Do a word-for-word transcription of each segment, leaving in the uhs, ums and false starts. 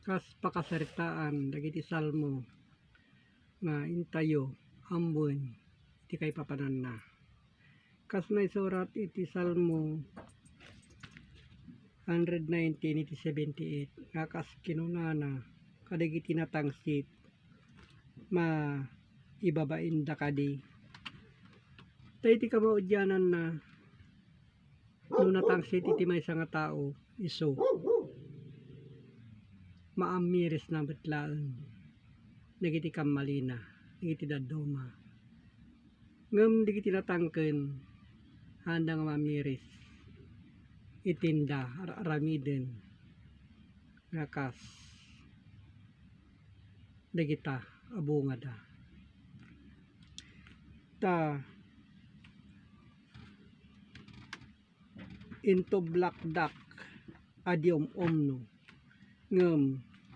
kas pakasaritaan dagiti Salmo nga intayo ammoen iti kaipapananna. Kas naisurat iti Salmo hundred nineteen iti seventy-eight nga kas kinunana kadagiti natangsit, maibabainda kadi. Ta iti kamaudiananna, no natangsit iti maysa nga tao, isu, maammirisna met laeng dagiti kammalina, dagiti dadduma. Ngem dagiti natangken, haanda nga maammiris iti inda ar-aramiden nga kas dagita a bungada. Ta intublakdak a di um-umno, ngem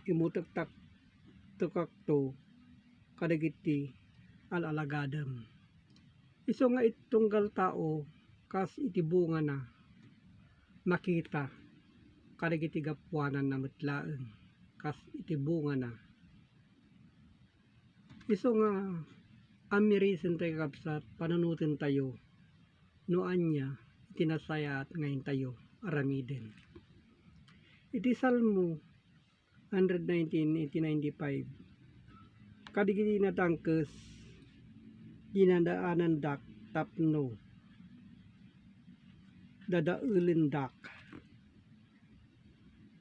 imutektak-, tekakto kadagiti al-alagadem. Isu nga iti tunggal tao, kas iti bungana, makita kadagiti gapuananna met laeng, kas iti bungana. Isu nga ammirisen tayo, kabsat, panunotentayo no ania iti nasayaat nga intayo aramiden. Iti Salmo hundred nineteen, eighty, ninety-five, kadagiti natangkes, dinadaanandak tapno dadaelendak.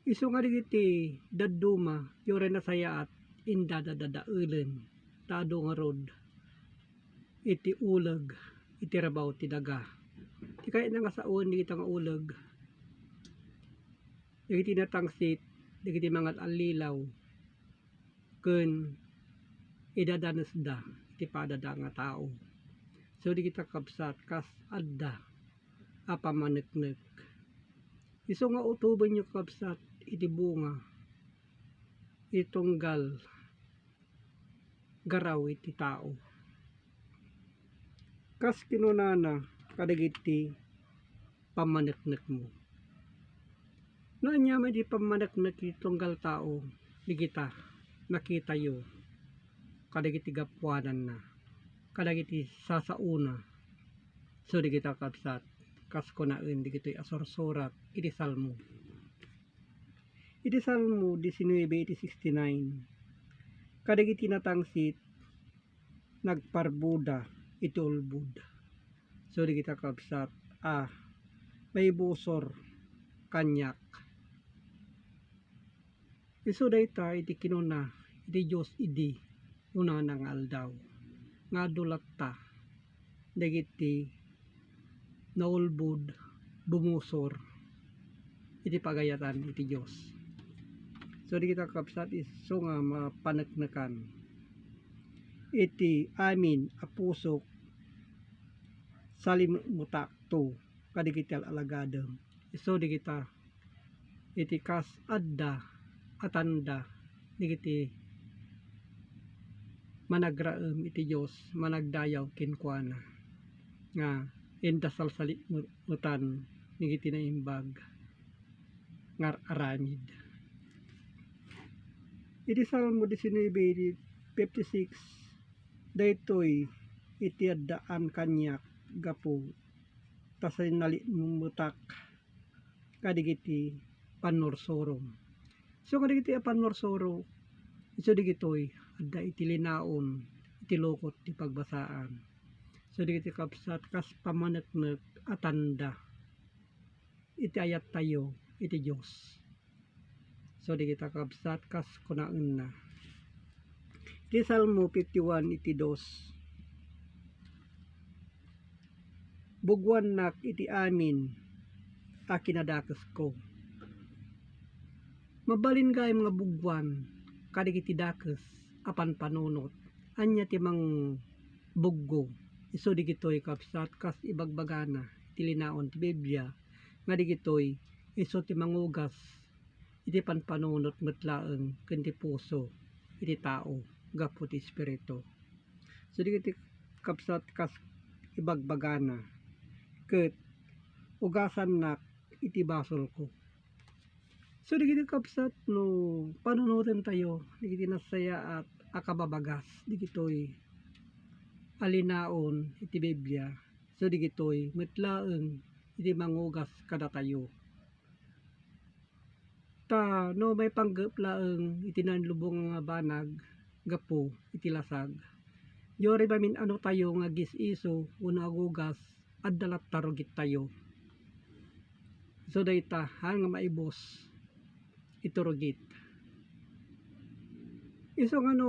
Isu nga dagiti dadduma, ti uray nasayaat, inda dadadaelen, ta adu ngarud iti uleg iti rabaw ti daga. Ti kayatna nga sawen dagita nga uleg, dagiti natangsit, dagiti mangal-allilaw, ken idadanesda iti padada nga tao. So, dagita, kabsat, kas adda a pammaneknek. Isu nga utobenyo, kabsat, iti bunga, iti tunggal garaw iti tao. Kas kinunana kadagiti pammaneknekmo. No ania met ti pammaneknek ti tunggal tao, dagita, nakitayo kadagiti gapuananna, kadagiti sasaona. So, dagita, kabsat, kas kunaen dagitoy a sursurat iti Salmo. Iti Salmo diecinuebe iti sixty-nine, kadagiti natangsit, nagparbuda iti ulbod. So, dagita, kabsat, a maibusor kaniak. Isu dayta iti kinuna iti Dios idi unana nga aldaw, nga adu latta dagiti naulbod, bumusor iti pagayatan iti Dios. So, dagita, kabsat, isu nga mapaneknekan iti amin a pusok, salimutakto kadagiti al-alagadem. Isu dagita iti kas adda a tanda dagiti managraem iti Dios, managdayaw kenkuana, nga inda salsalimotan dagiti naimbag nga ar-aramid. Iti Salmo diecinuebe, fifty-six, daytoy iti addaan kaniak gapu ta sinalimutak kadagiti pannursuro. So, kadagiti a pannursuro, isu dagitoy adda iti linaon iti lukot ti pagbasaan. So, dagiti, kabsat, kas pammaneknek a tanda iti ayattayo iti Dios. So, dagita, kabsat, kas kunaenna. Iti Salmo fifty-one iti dos, "Bugwannak iti amin a kinadakesko." Mabalin gayam nga bugwan kadagiti dakes a panpanunot. Ania ti mangbuggo? Isu dagitoy, kabsat, kas ibagbagana ti linaon ti Biblia, nga dagitoy isu ti mangugas iti panpanunot met laeng ken ti puso iti tao gapu ti Espiritu. So, dagiti, kabsat, kas ibagbagana, ket ugasannak iti basolko. So, dagiti kabsat, no panunotentayo dagiti nasayaat a kababagas dagitoy a linaon iti Biblia, so dagitoy met laeng iti mangugas kadatayo. Ta no maipanggep laeng iti nailubong nga banag gapu iti lasag, diyo mamin-anotayo nga agis-isu wenno agugas, adda latta rugittayo. So dayta, haan nga maibus iti rugit. Isu nga no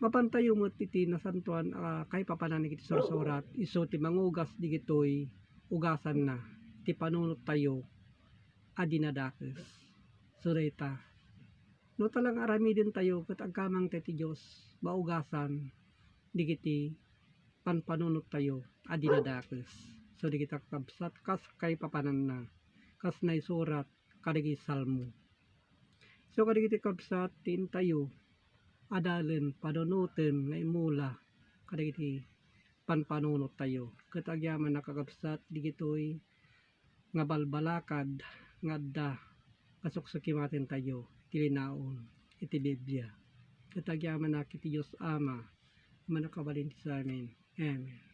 mapantayo met iti nasantoan a kaipapanan iti sursurat, isu ti mangugas digitoy ugasanna, ti panunottayo a dinadakes. So dayta, no talaga aramidentayo ket agkamangta iti Dios, maugasan digiti panpanunottayo a dinadakes. So dagita kabsat, kas kaipapananna, kas naisurat kadagiti Salmo. So kadagiti kabsat, ti intayo a dalen panunoten nga imula kadagiti panpanunottayo. Ket agyamanak a kabsat, digitoy nga balbalakad nga adda a suksukimatentayo iti linaon iti Biblia. Ket agyamanak iti Dios Ama a mannakabalin iti samin. Amen.